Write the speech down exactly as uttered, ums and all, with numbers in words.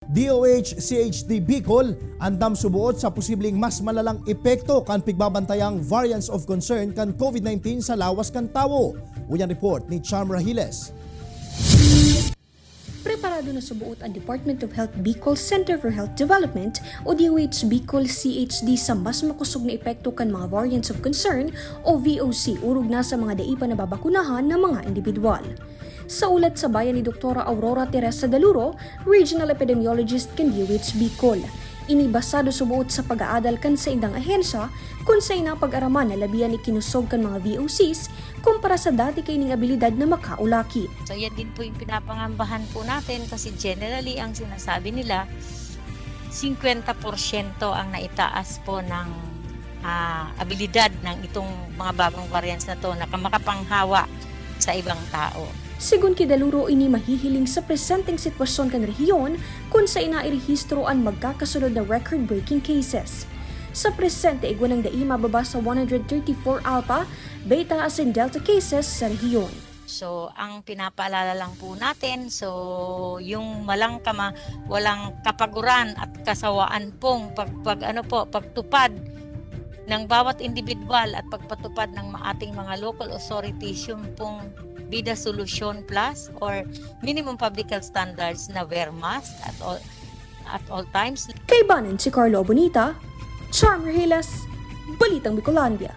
DOH-CHD Bicol andam suboot sa posibleng mas malalang epekto kan pigbabantayang variants of concern kan COVID nineteen sa lawas kan tawo. Uyan report ni Charm Rahiles. Preparado na suboot ang Department of Health Bicol Center for Health Development o DOH Bicol CHD sa mas makosog na epekto kan mga variants of concern o VOC orog na sa mga dai pa nababakunahan na mga indibidwal. Sa ulat sa bayan ni Doktora Aurora Teresa Daluro, Regional Epidemiologist kan DOH Bicol. Ini basado suboot sa pag-aadal kan saindang ahensya kun sain napag-araman na labihan ikinusog kan mga VOCs kumpara sa dati kaining abilidad na makaulaki. So yan din po yung pinapangambahan po natin kasi generally ang sinasabi nila, fifty percent ang naitaas po ng ah, abilidad ng itong mga bagong variants na to na makapanghawa sa ibang tao. Segun ki Daluro, ini mahihiling sa presenteng sitwasyon kan rehiyon kun sain nairehistro an magkakasunod na record-breaking cases. Sa presente, igwa nang dai mababa sa one hundred thirty-four Alpha, Beta asin Delta cases sa rehiyon. So, ang pinapaalala lang po natin, so yung malang kama, walang kapaguran at kasawaan pong pag, pag ano po, pagtupad ng bawat individual at pagpatupad ng ma- ating mga local authorities yung pong Vida Solution Plus or minimum public health standards na wear mask at all at all times. Kaibanan si Carlo Bonita, Charm Rahiles, Balitang Bicolandia.